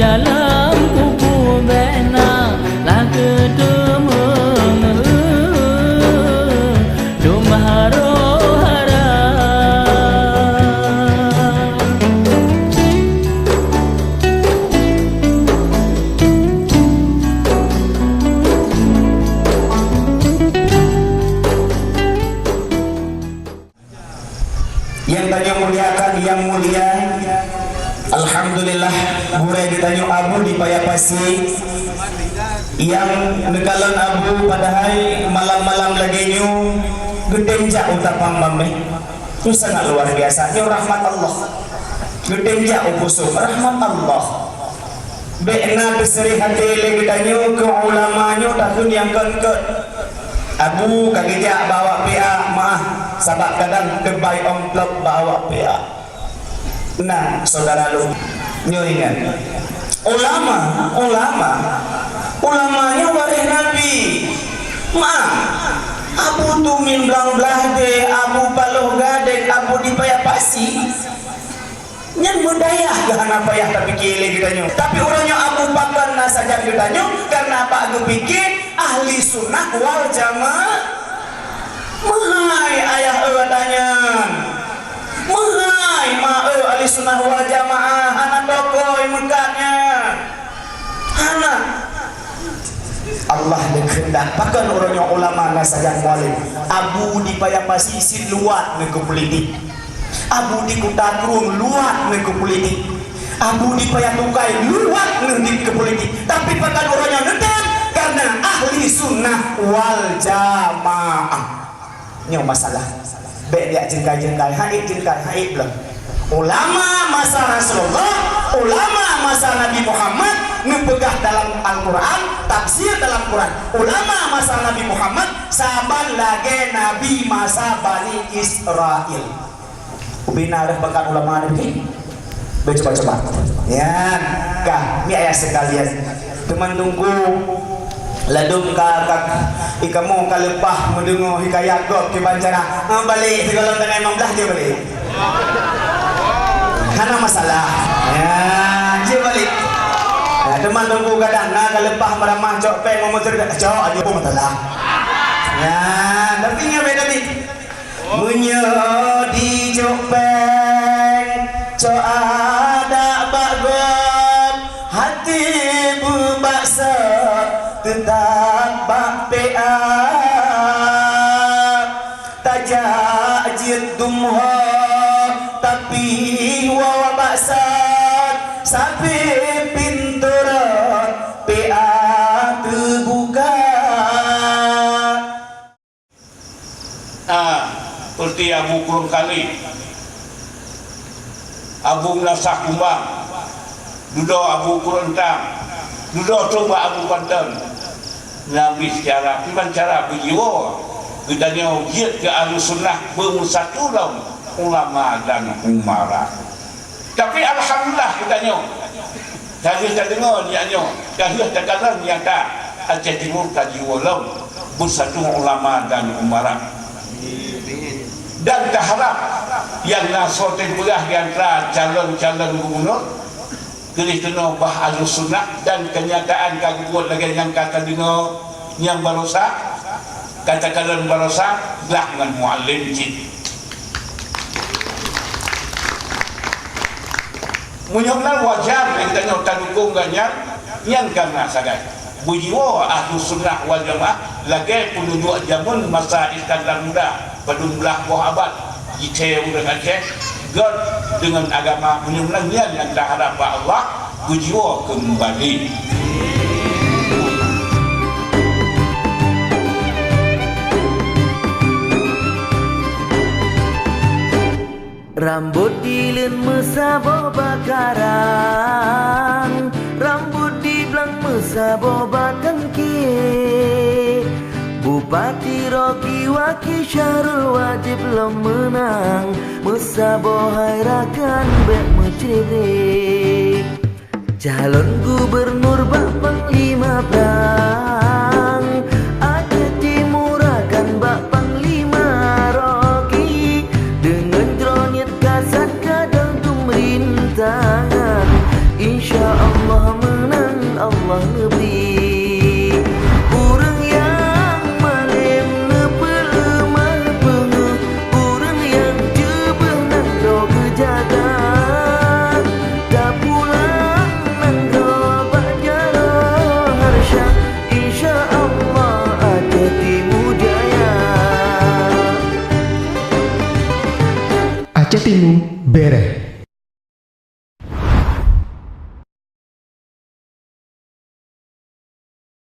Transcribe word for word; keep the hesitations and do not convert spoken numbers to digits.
Dalam kubu bena lakeu teumeu'eu dum haro-hara. Nyang tanyoe muliakan, yang mulia, alhamdulillah, gurée geutanyoe Abu di Paya Pasi, nyang neukalon Abu padahai malam-malam lagée nyoe geutem jak u tapang mameh. Nyoe sangat luar biasa, nyoe rahmat Allah. Geutem jak u pusong, rahmat Allah. Bék na teuseurih até lé geutanyoe keu ulama nyoe takheun nyang kon-kon. Abu ka geujak bak awak P A, meu'ah, sabab kadang teubai amplop bak awak P A. Nah, syedara lôn, nyoe ingat. Ulama, ulama, ulama nyoe waréh Nabi. Meu'ah, Abu Tumin Blang Blahdé, Abu Paloh Gadeng, Abu di Paya Pasi. Nyan meudayah geuh hana payah tapike lé geutanyoe. Tapi uroe nyoe Abu pakon na sajan geutanyoe, kareuna bak geupike ahli sunnah wal jamaah. Meuhai ayah eu tanyan. Meuhai ma eu ahli sunnah wal jamaah hana tokoi meukat nyan. Hana. Allah neukheundak pakon uroe nyoe ulama na sajan mualim. Abu di Paya Pasi sit luwat neu keu politik. Abu di Kuta Krueng luwat neu keu politik. Abu di Paya Tukai luwat neu keu politik. Tapi pakon uroe nyoe neutem kareuna ahli sunnah wal jamaah. Nyoe masalah. Bék jak jengkai-jengkai, hait jengkai, hait blong. Ulama masa Rasulullah, ulama masa Nabi Muhammad neupeugah dalam Al-Quran, tafsir dalam Quran. Ulama masa Nabi Muhammad saban lagée nabi masa Bani Israel. Ubena reh bakat ulama nibak. Beucoba-coba. Nyan, kah, ni ayah sekalian. Teuma Teungku, ladôm ka, ka ikamoe ka leupah meudeungoe hikayat gob kiban cara. Ah, balek sigohlom tanggai limong blaih jeuet balek. Hana masalah. Ya, jeuet balek. Ya, teuma Teungku kadang na ka leupah meuramah cok péng meumeuteureudah. Cok aja pun masalah. Ya, tapi nyan beda ni. Meunyoe dijok péng, cok adak bak gob, hati beubaksa teutab bak P A. Tajak jeuet dum ho, tapi woe baksa, sabe pintoe rot P A teubuka. Ah, seperti Abu Kurung Kali, Abu Meunasah Kumbang, dudoe Abu Kurung Tam, dudoe Toba Abu Panton. Nabi secara, kiban cara beujiwoe geutanyoe jeuet keu Ahlussunnah beumeusatu lom ulama dan umara. Tapi alhamdulillah geutanyoe, ka lheueh tadeungoe nyan nyoe, ka lheueh takalon nyata, Aceh Timur ka jiwoe lom beusatu ulama dan umara. Dan taharab nyang na soe teupeugah di antara calon-calon gubunur, keudeh keunoe bah Ahlussunnah dan keunyataan ka geubuet lagée nyang ka tadeungoe nyang barosa, ka takalon barosa, glah ngon mualem cit. Meunyoe na wajar nyang tanyoe tadukong gobnyan, nyan ka na sagai. Beujiwoe Ahlussunnah wal Jamaah lagée peununjuk jameun masa Iskandar Muda, padum blaih boh abad, jithée ureuëng Aceh, gét deungon agama, meunyoe na nyan nyang taharab bak Allah, beujiwoe keumbali. Rambot dileuen meusaboh bak karang, rambot diblang meusaboh bak kangke. Bupati Rocky Waki Syahrul wajéb lom meunang, meusaboh hai rakan bék meucré-bré. Calon gubernur bak panglima prang, Aceh Timur akan bak panglima Rocky. Deungon droe niet kasat gadôh peumeurintahan, insya Allah Neubri ureuëng nyang malém neupeuleumah beungoh, ureuëng nyang jeubeuh nanggroe geujaga, tapulang nanggroe bak jaroe harsya, insya Allah Aceh Timu jaya. Aceh Timu bereh.